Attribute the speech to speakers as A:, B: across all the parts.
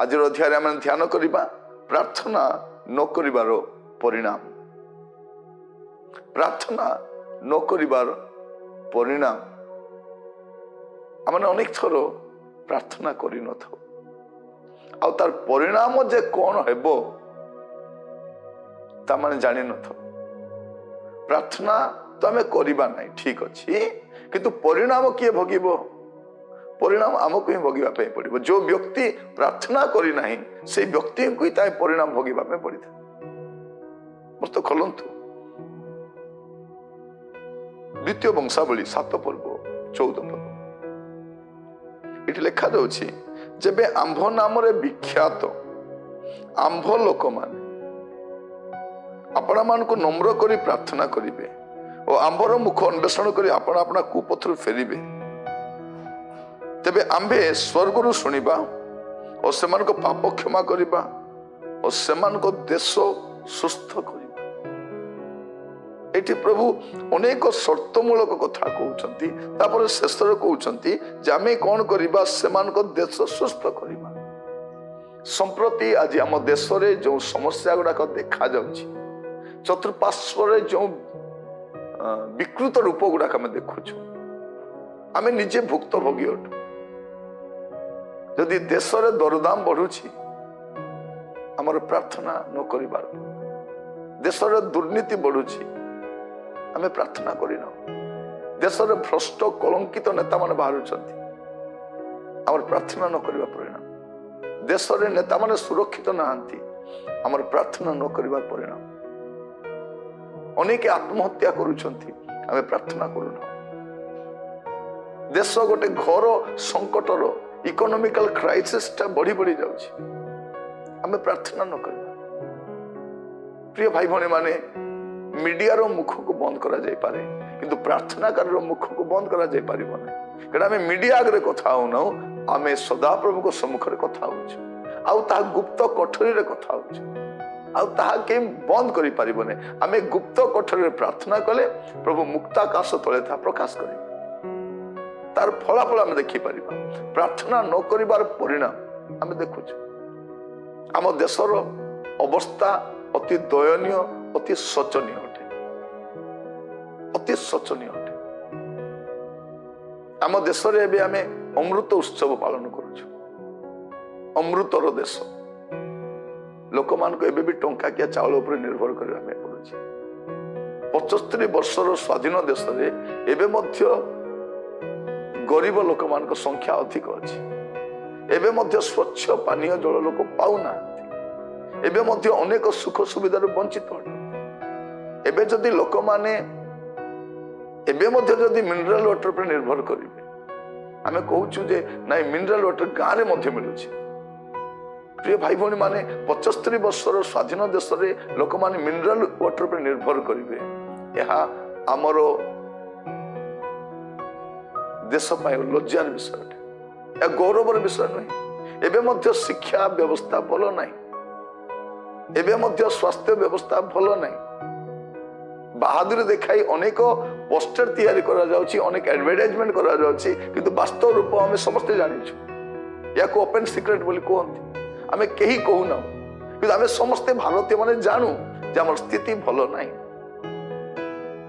A: ଆଜିର ଅଧ୍ୟାୟରେ ଆମେ ଧ୍ୟାନ କରିବା ପ୍ରାର୍ଥନା ନ କରିବାର ପରିଣାମ। ପ୍ରାର୍ଥନା ନ କରିବାର ପରିଣାମ। ଆମେ ଅନେକ ଥର ପ୍ରାର୍ଥନା କରିନଥାଉ, ଆଉ ତାର ପରିଣାମ ଯେ କ'ଣ ହେବ ତାମାନେ ଜାଣିନଥାଉ। ପ୍ରାର୍ଥନା ତ ଆମେ କରିବା ନାହିଁ, ଠିକ ଅଛି, କିନ୍ତୁ ପରିଣାମ କିଏ ଭୋଗିବ? ପରିଣାମ ଆମକୁ ହିଁ ଭୋଗିବା ପାଇଁ ପଡ଼ିବ। ଯୋଉ ବ୍ୟକ୍ତି ପ୍ରାର୍ଥନା କରିନାହିଁ ସେଇ ବ୍ୟକ୍ତିଙ୍କୁ ହିଁ ତା ପରିଣାମ ଭୋଗିବା ପାଇଁ ପଡ଼ିଥାଏ। ମସ୍ତ ଖୋଲନ୍ତୁ ଦ୍ୱିତୀୟ ବଂଶାବଳୀ 7 ପର୍ବ 14 ପଦ। ଏଠି ଲେଖାଯାଉଛି, ଯେବେ ଆମ୍ଭ ନାମରେ ବିଖ୍ୟାତ ଆମ୍ଭ ଲୋକମାନେ ଆପଣମାନଙ୍କୁ ନମ୍ର କରି ପ୍ରାର୍ଥନା କରିବେ ଓ ଆମ୍ଭର ମୁଖ ଅନ୍ୱେଷଣ କରି ଆପଣ ଆପଣା କୁପଥରୁ ଫେରିବେ, ତେବେ ଆମ୍ଭେ ସ୍ୱର୍ଗରୁ ଶୁଣିବା ଓ ସେମାନଙ୍କ ପାପ କ୍ଷମା କରିବା ଓ ସେମାନଙ୍କ ଦେଶ ସୁସ୍ଥ କରିବା। ଏଠି ପ୍ରଭୁ ଅନେକ ସର୍ତ୍ତମୂଳକ କଥା କହୁଛନ୍ତି। ତାପରେ ଶେଷରେ କହୁଛନ୍ତି ଯେ ଆମେ କଣ କରିବା? ସେମାନଙ୍କ ଦେଶ ସୁସ୍ଥ କରିବା। ସମ୍ପ୍ରତି ଆଜି ଆମ ଦେଶରେ ଯେଉଁ ସମସ୍ୟା ଗୁଡାକ ଦେଖାଯାଉଛି, ଚତୁଃପାର୍ଶ୍ୱରେ ଯେଉଁ ବିକୃତ ରୂପ ଗୁଡାକ ଆମେ ଦେଖୁଛୁ, ଆମେ ନିଜେ ଭୁକ୍ତଭୋଗୀ ଅଟୁ। ଯଦି ଦେଶରେ ଦରଦାମ ବଢୁଛି, ଆମର ପ୍ରାର୍ଥନା ନ କରିବାର। ଦେଶରେ ଦୁର୍ନୀତି ବଢୁଛି, ଆମେ ପ୍ରାର୍ଥନା କରିନାହୁଁ। ଦେଶରେ ଭ୍ରଷ୍ଟ କଳଙ୍କିତ ନେତାମାନେ ବାହାରୁଛନ୍ତି, ଆମର ପ୍ରାର୍ଥନା ନ କରିବା ପରିଣାମ। ଦେଶରେ ନେତାମାନେ ସୁରକ୍ଷିତ ନାହାନ୍ତି, ଆମର ପ୍ରାର୍ଥନା ନ କରିବାର ପରିଣାମ। ଅନେକ ଆତ୍ମହତ୍ୟା କରୁଛନ୍ତି, ଆମେ ପ୍ରାର୍ଥନା କରୁନାହୁଁ। ଦେଶ ଗୋଟେ ଘର ସଙ୍କଟର ଇକୋନୋମିକାଲ କ୍ରାଇସିସଟା ବଢି ବଢି ଯାଉଛି, ଆମେ ପ୍ରାର୍ଥନା ନ କରିବା। ପ୍ରିୟ ଭାଇ ଭଉଣୀ ମାନେ, ମିଡିଆର ମୁଖକୁ ବନ୍ଦ କରାଯାଇପାରେ, କିନ୍ତୁ ପ୍ରାର୍ଥନାକାରୀର ମୁଖକୁ ବନ୍ଦ କରାଯାଇ ପାରିବ ନାହିଁ। କାରଣ ଆମେ ମିଡିଆ ଆଗରେ କଥା ହଉନାହୁଁ, ଆମେ ସଦାପ୍ରଭୁଙ୍କ ସମ୍ମୁଖରେ କଥା ହଉଛୁ, ଆଉ ତାହା ଗୁପ୍ତ କୋଠରୀରେ କଥା ହଉଛୁ, ଆଉ ତାହା କେହି ବନ୍ଦ କରିପାରିବନି। ଆମେ ଗୁପ୍ତ କୋଠରୀରେ ପ୍ରାର୍ଥନା କଲେ ପ୍ରଭୁ ମୁକ୍ତାକାଶ ତଳେ ତାହା ପ୍ରକାଶ କରିବେ, ତାର ଫଳାଫଳ ଆମେ ଦେଖିପାରିବା। ପ୍ରାର୍ଥନା ନ କରିବାର ପରିଣାମ ଆମେ ଦେଖୁଛୁ। ଆମ ଦେଶର ଅବସ୍ଥା ଅତି ଦୟନୀୟ, ଅତି ଶୋଚନୀୟ ଅଟେ, ଅତି ଶୋଚନୀୟ ଅଟେ। ଆମ ଦେଶରେ ଏବେ ଆମେ ଅମୃତ ଉତ୍ସବ ପାଳନ କରୁଛୁ। ଅମୃତର ଦେଶ, ଲୋକମାନଙ୍କୁ ଏବେ ବି ଟଙ୍କାକିଆ ଚାଉଳ ଉପରେ ନିର୍ଭର କରିବା ପାଇଁ ପଡୁଛି। 75 ବର୍ଷର ସ୍ୱାଧୀନ ଦେଶରେ ଏବେ ମଧ୍ୟ ଗରିବ ଲୋକମାନଙ୍କ ସଂଖ୍ୟା ଅଧିକ ଅଛି। ଏବେ ମଧ୍ୟ ସ୍ୱଚ୍ଛ ପାନୀୟ ଜଳ ଲୋକ ପାଉନାହାନ୍ତି। ଏବେ ମଧ୍ୟ ଅନେକ ସୁଖ ସୁବିଧାରୁ ବଞ୍ଚିତ ଅଟନ୍ତି। ଏବେ ଯଦି ଲୋକମାନେ ଏବେ ମଧ୍ୟ ଯଦି ମିନେରାଲ ୱାଟର ଉପରେ ନିର୍ଭର କରିବେ, ଆମେ କହୁଛୁ ଯେ ନାଇଁ ମିନେରାଲ ୱାଟର ଗାଁରେ ମଧ୍ୟ ମିଳୁଛି। ପ୍ରିୟ ଭାଇ ଭଉଣୀ ମାନେ, 75 ବର୍ଷର ସ୍ୱାଧୀନ ଦେଶରେ ଲୋକମାନେ ମିନେରାଲ ୱାଟର ଉପରେ ନିର୍ଭର କରିବେ, ଏହା ଆମର ଦେଶ ପାଇଁ ଲଜ୍ଜାର ବିଷୟ ଅଟେ, ଏହା ଗୌରବର ବିଷୟ ନୁହେଁ। ଏବେ ମଧ୍ୟ ଶିକ୍ଷା ବ୍ୟବସ୍ଥା ଭଲ ନାହିଁ, ଏବେ ମଧ୍ୟ ସ୍ୱାସ୍ଥ୍ୟ ବ୍ୟବସ୍ଥା ଭଲ ନାହିଁ। ବାହାଦୁରୀ ଦେଖାଇ ଅନେକ ପୋଷ୍ଟର ତିଆରି କରାଯାଉଛି, ଅନେକ ଆଡଭର୍ଟାଇଜମେଣ୍ଟ କରାଯାଉଛି, କିନ୍ତୁ ବାସ୍ତବ ରୂପ ଆମେ ସମସ୍ତେ ଜାଣିଛୁ। ଏହାକୁ ଓପେନ ସିକ୍ରେଟ ବୋଲି କୁହନ୍ତି। ଆମେ କେହି କହୁନାହୁଁ, କିନ୍ତୁ ଆମେ ସମସ୍ତେ ଭାରତୀୟ ମାନେ ଜାଣୁ ଯେ ଆମର ସ୍ଥିତି ଭଲ ନାହିଁ।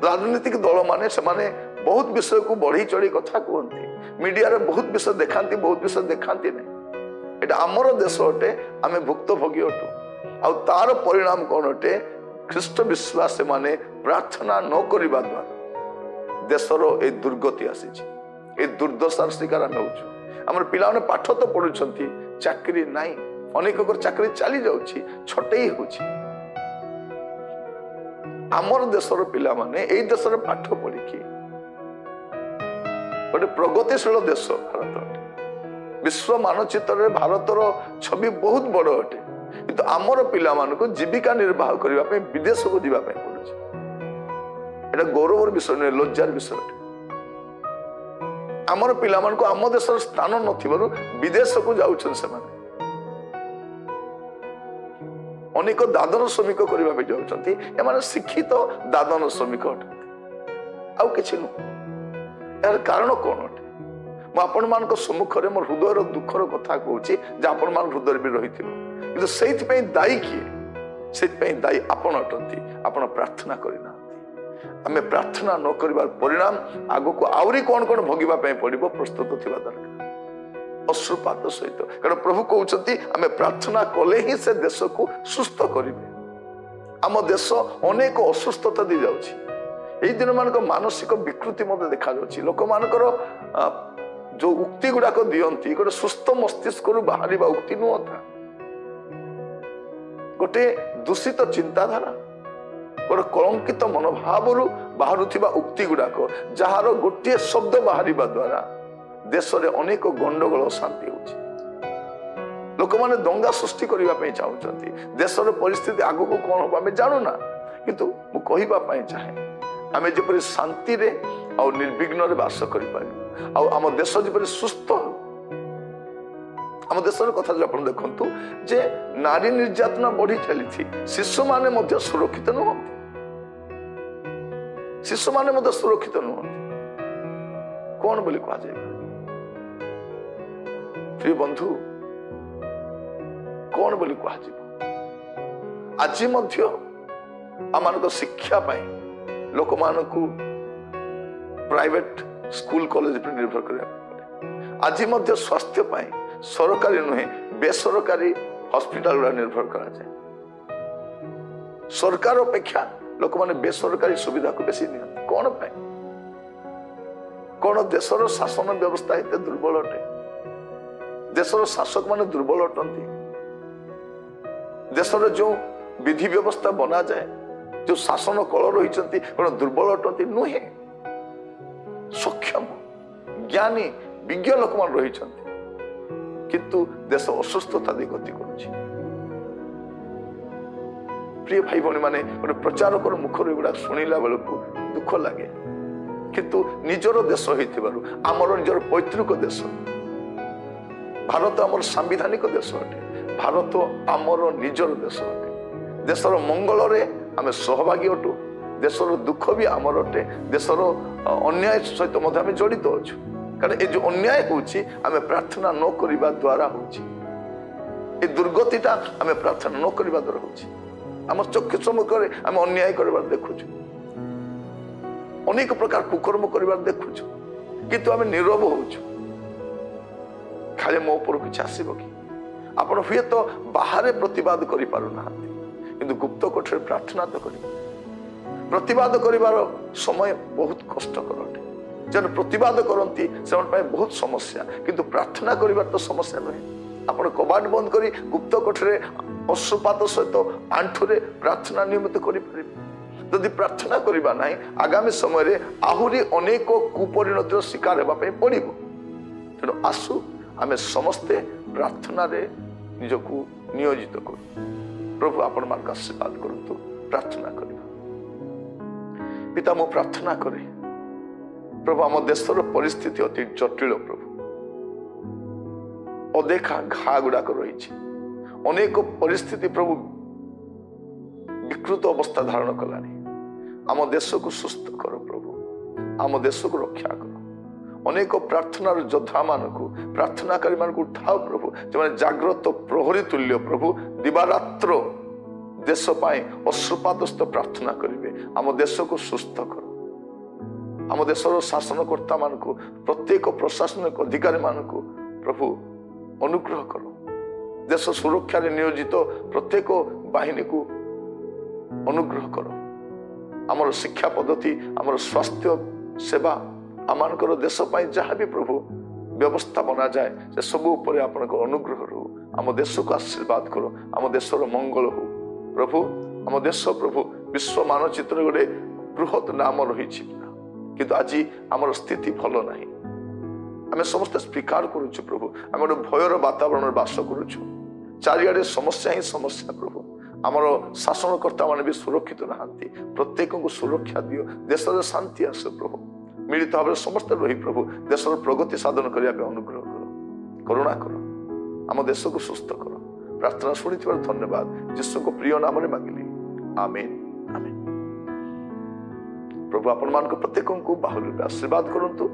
A: ରାଜନୈତିକ ଦଳମାନେ ସେମାନେ ବହୁତ ବିଷୟକୁ ବଢେଇ ଚଢେଇ କଥା କୁହନ୍ତି, ମିଡିଆରେ ବହୁତ ବିଷୟ ଦେଖାନ୍ତି, ବହୁତ ବିଷୟ ଦେଖାନ୍ତି ନାହିଁ। ଏଇଟା ଆମର ଦେଶ ଅଟେ, ଆମେ ଭୁକ୍ତଭୋଗୀ ଅଟୁ। ଆଉ ତାର ପରିଣାମ କଣ ଅଟେ? ଖ୍ରୀଷ୍ଟ ବିଶ୍ୱାସ ମାନେ ପ୍ରାର୍ଥନା ନ କରିବା ଦ୍ୱାରା ଦେଶର ଏଇ ଦୁର୍ଗତି ଆସିଛି, ଏଇ ଦୁର୍ଦ୍ଦଶାର ଶିକାର ଆମେ ହଉଛୁ। ଆମର ପିଲାମାନେ ପାଠ ତ ପଢୁଛନ୍ତି, ଚାକିରି ନାହିଁ, ଅନେକଙ୍କର ଚାକିରି ଚାଲି ଯାଉଛି, ଛଟେଇ ହଉଛି। ଆମର ଦେଶର ପିଲାମାନେ ଏଇ ଦେଶରେ ପାଠ ପଢିକି ଗୋଟେ ପ୍ରଗତିଶୀଳ ଦେଶ ଭାରତ ଅଟେ। ବିଶ୍ୱ ମାନଚିତ୍ରରେ ଭାରତର ଛବି ବହୁତ ବଡ ଅଟେ, କିନ୍ତୁ ଆମର ପିଲାମାନଙ୍କୁ ଜୀବିକା ନିର୍ବାହ କରିବା ପାଇଁ ବିଦେଶକୁ ଯିବା ପାଇଁ ପଡୁଛି। ଏଇଟା ଗୌରବର ବିଷୟ ନୁହେଁ, ଲଜ୍ଜାର ବିଷୟ ଅଟେ। ଆମର ପିଲାମାନଙ୍କୁ ଆମ ଦେଶର ସ୍ଥାନ ନଥିବାରୁ ବିଦେଶକୁ ଯାଉଛନ୍ତି ସେମାନେ। ଅନେକ ଦାଦନ ଶ୍ରମିକ କରିବା ପାଇଁ ଯାଉଛନ୍ତି। ଏମାନେ ଶିକ୍ଷିତ ଦାଦନ ଶ୍ରମିକ ଅଟନ୍ତି, ଆଉ କିଛି ନୁହଁ। ଏହାର କାରଣ କଣ ଅଟେ? ମୁଁ ଆପଣମାନଙ୍କ ସମ୍ମୁଖରେ ମୋ ହୃଦୟର ଦୁଃଖର କଥା କହୁଛି, ଯେ ଆପଣମାନଙ୍କ ହୃଦୟରେ ବି ରହିଥିବ। କିନ୍ତୁ ସେଇଥିପାଇଁ ଦାୟୀ କିଏ? ସେଥିପାଇଁ ଦାୟୀ ଆପଣ ଅଟନ୍ତି। ଆପଣ ପ୍ରାର୍ଥନା କରିନାହାନ୍ତି। ଆମେ ପ୍ରାର୍ଥନା ନ କରିବାର ପରିଣାମ ଆଗକୁ ଆହୁରି କ'ଣ କ'ଣ ଭୋଗିବା ପାଇଁ ପଡ଼ିବ, ପ୍ରସ୍ତୁତ ଥିବା ଦରକାର ଅଶ୍ରୁପାତ ସହିତ। କାରଣ ପ୍ରଭୁ କହୁଛନ୍ତି ଆମେ ପ୍ରାର୍ଥନା କଲେ ହିଁ ସେ ଦେଶକୁ ସୁସ୍ଥ କରିବେ। ଆମ ଦେଶ ଅନେକ ଅସୁସ୍ଥତା ଦେଇଯାଉଛି। ଏଇ ଦିନମାନଙ୍କ ମାନସିକ ବିକୃତି ମଧ୍ୟ ଦେଖାଯାଉଛି। ଲୋକମାନଙ୍କର ଯୋଉ ଉକ୍ତି ଗୁଡାକ ଦିଅନ୍ତି, ଗୋଟେ ସୁସ୍ଥ ମସ୍ତିଷ୍କରୁ ବାହାରିବା ଉକ୍ତି ନୁହଁ, ତା ଗୋଟେ ଦୂଷିତ ଚିନ୍ତାଧାରା, ଗୋଟେ କଳଙ୍କିତ ମନୋଭାବରୁ ବାହାରୁଥିବା ଉକ୍ତି ଗୁଡାକ, ଯାହାର ଗୋଟିଏ ଶବ୍ଦ ବାହାରିବା ଦ୍ୱାରା ଦେଶରେ ଅନେକ ଗଣ୍ଡଗୋଳ ଅଶାନ୍ତି ହେଉଛି। ଲୋକମାନେ ଦଙ୍ଗା ସୃଷ୍ଟି କରିବା ପାଇଁ ଚାହୁଁଛନ୍ତି। ଦେଶର ପରିସ୍ଥିତି ଆଗକୁ କ'ଣ ହବ ଆମେ ଜାଣୁନା, କିନ୍ତୁ ମୁଁ କହିବା ପାଇଁ ଚାହେଁ ଆମେ ଯେପରି ଶାନ୍ତିରେ ଆଉ ନିର୍ବିଘ୍ନରେ ବାସ କରିପାରିବୁ, ଆଉ ଆମ ଦେଶ ଯେପରି ସୁସ୍ଥ ହେଉ। ଆମ ଦେଶର କଥା ଯଦି ଆପଣ ଦେଖନ୍ତୁ ଯେ ନାରୀ ନିର୍ଯାତନା ବଢି ଚାଲିଛି, ଶିଶୁମାନେ ମଧ୍ୟ ସୁରକ୍ଷିତ ନୁହନ୍ତି, ଶିଶୁମାନେ ମଧ୍ୟ ସୁରକ୍ଷିତ ନୁହନ୍ତି। କଣ ବୋଲି କୁହାଯାଇପାରେ? ପ୍ରିୟ ବନ୍ଧୁ, କଣ ବୋଲି କୁହାଯିବ? ଆଜି ମଧ୍ୟ ଆମମାନଙ୍କ ଶିକ୍ଷା ପାଇଁ ଲୋକମାନଙ୍କୁ ପ୍ରାଇଭେଟ ସ୍କୁଲ କଲେଜ ଉପରେ ନିର୍ଭର କରିବା ପାଇଁ ପଡେ। ଆଜି ମଧ୍ୟ ସ୍ୱାସ୍ଥ୍ୟ ପାଇଁ ସରକାରୀ ନୁହେଁ, ବେସରକାରୀ ହସ୍ପିଟାଲ ଗୁଡ଼ା ନିର୍ଭର କରାଯାଏ। ସରକାର ଅପେକ୍ଷା ଲୋକମାନେ ବେସରକାରୀ ସୁବିଧାକୁ ବେଶୀ ନିଅନ୍ତି। କଣ ପାଇଁ? କଣ ଦେଶର ଶାସନ ବ୍ୟବସ୍ଥା ଏତେ ଦୁର୍ବଳ ଅଟେ? ଦେଶର ଶାସକମାନେ ଦୁର୍ବଳ ଅଟନ୍ତି? ଦେଶର ଯେଉଁ ବିଧି ବ୍ୟବସ୍ଥା ବନାଯାଏ, ଯେଉଁ ଶାସନ କଳ ରହିଛନ୍ତି, କଣ ଦୁର୍ବଳ ଅଟନ୍ତି? ନୁହେଁ, ସକ୍ଷମ, ଜ୍ଞାନୀ, ବିଜ୍ଞ ଲୋକମାନେ ରହିଛନ୍ତି, କିନ୍ତୁ ଦେଶ ଅସୁସ୍ଥତା ଦେଇ ଗତି କରୁଛି। ପ୍ରିୟ ଭାଇ ଭଉଣୀ ମାନେ, ଗୋଟେ ପ୍ରଚାରକର ମୁଖରୁ ଏଗୁଡା ଶୁଣିଲା ବେଳକୁ ଦୁଃଖ ଲାଗେ, କିନ୍ତୁ ନିଜର ଦେଶ ହେଇଥିବାରୁ, ଆମର ନିଜର ପୈତୃକ ଦେଶ ଭାରତ, ଆମର ସାମ୍ବିଧାନିକ ଦେଶ ଅଟେ। ଭାରତ ଆମର ନିଜର ଦେଶ ଅଟେ। ଦେଶର ମଙ୍ଗଳରେ ଆମେ ସହଭାଗୀ ଅଟୁ, ଦେଶର ଦୁଃଖ ବି ଆମର ଅଟେ, ଦେଶର ଅନ୍ୟାୟ ସହିତ ମଧ୍ୟ ଆମେ ଜଡ଼ିତ ଅଛୁ। କାରଣ ଏ ଯୋଉ ଅନ୍ୟାୟ ହଉଛି ଆମେ ପ୍ରାର୍ଥନା ନ କରିବା ଦ୍ୱାରା ହଉଛି, ଏ ଦୁର୍ଗତିଟା ଆମେ ପ୍ରାର୍ଥନା ନ କରିବା ଦ୍ୱାରା ହଉଛି। ଆମ ଚକ୍ଷୁ ସମ୍ମୁଖରେ ଆମେ ଅନ୍ୟାୟ କରିବାର ଦେଖୁଛୁ, ଅନେକ ପ୍ରକାର କୁକର୍ମ କରିବାର ଦେଖୁଛୁ, କିନ୍ତୁ ଆମେ ନିରବ ହଉଛୁ। ଖାଲି ମୋ ଉପରକୁ କିଛି ଆସିବ କି? ଆପଣ ହୁଏତ ବାହାରେ ପ୍ରତିବାଦ କରିପାରୁନାହାନ୍ତି, କିନ୍ତୁ ଗୁପ୍ତ କୋଠରେ ପ୍ରାର୍ଥନା ତ କରିବେ। ପ୍ରତିବାଦ କରିବାର ସମୟ ବହୁତ କଷ୍ଟକର ଅଟେ। ଯେଉଁମାନେ ପ୍ରତିବାଦ କରନ୍ତି ସେମାନଙ୍କ ପାଇଁ ବହୁତ ସମସ୍ୟା, କିନ୍ତୁ ପ୍ରାର୍ଥନା କରିବାର ତ ସମସ୍ୟା ନୁହେଁ। ଆପଣ କବାଟ ବନ୍ଦ କରି ଗୁପ୍ତ କୋଠରେ ଅଶ୍ରୁପାତ ସହିତ ଆଣ୍ଠୁରେ ପ୍ରାର୍ଥନା ନିୟମିତ କରିପାରିବେ। ଯଦି ପ୍ରାର୍ଥନା କରିବା ନାହିଁ, ଆଗାମୀ ସମୟରେ ଆହୁରି ଅନେକ କୁପରିଣତିର ଶିକାର ହେବା ପାଇଁ ପଡ଼ିବ। ତେଣୁ ଆସୁ ଆମେ ସମସ୍ତେ ପ୍ରାର୍ଥନାରେ ନିଜକୁ ନିୟୋଜିତ କରୁ। ପ୍ରଭୁ ଆପଣମାନଙ୍କୁ ଆଶୀର୍ବାଦ କରନ୍ତୁ। ପ୍ରାର୍ଥନା କରିବା। ପିତା, ମୁଁ ପ୍ରାର୍ଥନା କରେ ପ୍ରଭୁ, ଆମ ଦେଶର ପରିସ୍ଥିତି ଅତି ଜଟିଳ ପ୍ରଭୁ, ଅଦେଖା ଘା ଗୁଡାକ ରହିଛି, ଅନେକ ପରିସ୍ଥିତି ପ୍ରଭୁ ବିକୃତ ଅବସ୍ଥା ଧାରଣ କଲାଣି। ଆମ ଦେଶକୁ ସୁସ୍ଥ କର ପ୍ରଭୁ, ଆମ ଦେଶକୁ ରକ୍ଷା କର। ଅନେକ ପ୍ରାର୍ଥନାର ଯୋଦ୍ଧାମାନଙ୍କୁ, ପ୍ରାର୍ଥନାକାରୀମାନଙ୍କୁ ଉଠାଅ ପ୍ରଭୁ, ଯେଉଁମାନେ ଜାଗ୍ରତ ପ୍ରହରୀ ତୁଲ୍ୟ ପ୍ରଭୁ ଦିବାରାତ୍ର ଦେଶ ପାଇଁ ଅଶ୍ରୁପାତସ୍ଥ ପ୍ରାର୍ଥନା କରିବେ। ଆମ ଦେଶକୁ ସୁସ୍ଥ କର। ଆମ ଦେଶର ଶାସନକର୍ତ୍ତାମାନଙ୍କୁ, ପ୍ରତ୍ୟେକ ପ୍ରଶାସନିକ ଅଧିକାରୀମାନଙ୍କୁ ପ୍ରଭୁ ଅନୁଗ୍ରହ କର। ଦେଶ ସୁରକ୍ଷାରେ ନିୟୋଜିତ ପ୍ରତ୍ୟେକ ବାହିନୀକୁ ଅନୁଗ୍ରହ କର। ଆମର ଶିକ୍ଷା ପଦ୍ଧତି, ଆମର ସ୍ୱାସ୍ଥ୍ୟ ସେବା, ଆମମାନଙ୍କର ଦେଶ ପାଇଁ ଯାହା ବି ପ୍ରଭୁ ବ୍ୟବସ୍ଥା ବନାଯାଏ, ସେ ସବୁ ଉପରେ ଆପଣଙ୍କ ଅନୁଗ୍ରହ ରହୁ। ଆମ ଦେଶକୁ ଆଶୀର୍ବାଦ କର, ଆମ ଦେଶର ମଙ୍ଗଳ ହଉ ପ୍ରଭୁ। ଆମ ଦେଶ ପ୍ରଭୁ ବିଶ୍ୱ ମାନଚିତ୍ରରେ ଗୋଟେ ବୃହତ ନାମ ରହିଛି, କିନ୍ତୁ ଆଜି ଆମର ସ୍ଥିତି ଭଲ ନାହିଁ। ଆମେ ସମସ୍ତେ ସ୍ୱୀକାର କରୁଛୁ ପ୍ରଭୁ, ଆମେ ଗୋଟେ ଭୟର ବାତାବରଣରେ ବାସ କରୁଛୁ। ଚାରିଆଡ଼େ ସମସ୍ୟା ହିଁ ସମସ୍ୟା ପ୍ରଭୁ। ଆମର ଶାସନକର୍ତ୍ତା ମାନେ ବି ସୁରକ୍ଷିତ ନାହାନ୍ତି। ପ୍ରତ୍ୟେକଙ୍କୁ ସୁରକ୍ଷା ଦିଅ, ଦେଶରେ ଶାନ୍ତି ଆସୁ ପ୍ରଭୁ। ମିଳିତ ଭାବରେ ସମସ୍ତେ ରହି ପ୍ରଭୁ ଦେଶର ପ୍ରଗତି ସାଧନ କରିବା ପାଇଁ ଅନୁଗ୍ରହ କର, କରୁଣା କର, ଆମ ଦେଶକୁ ସୁସ୍ଥ କର। ପ୍ରାର୍ଥନା ଶୁଣିଥିବାରୁ ଧନ୍ୟବାଦ। ଯୀଶୁଙ୍କ ପ୍ରିୟ ନାମରେ ମାଗିଲି, ଆମେନ୍, ଆମେନ୍। ପ୍ରଭୁ ଆପଣମାନଙ୍କ ପ୍ରତ୍ୟେକଙ୍କୁ ବାହୁଲ୍ୟ ଆଶୀର୍ବାଦ କରନ୍ତୁ।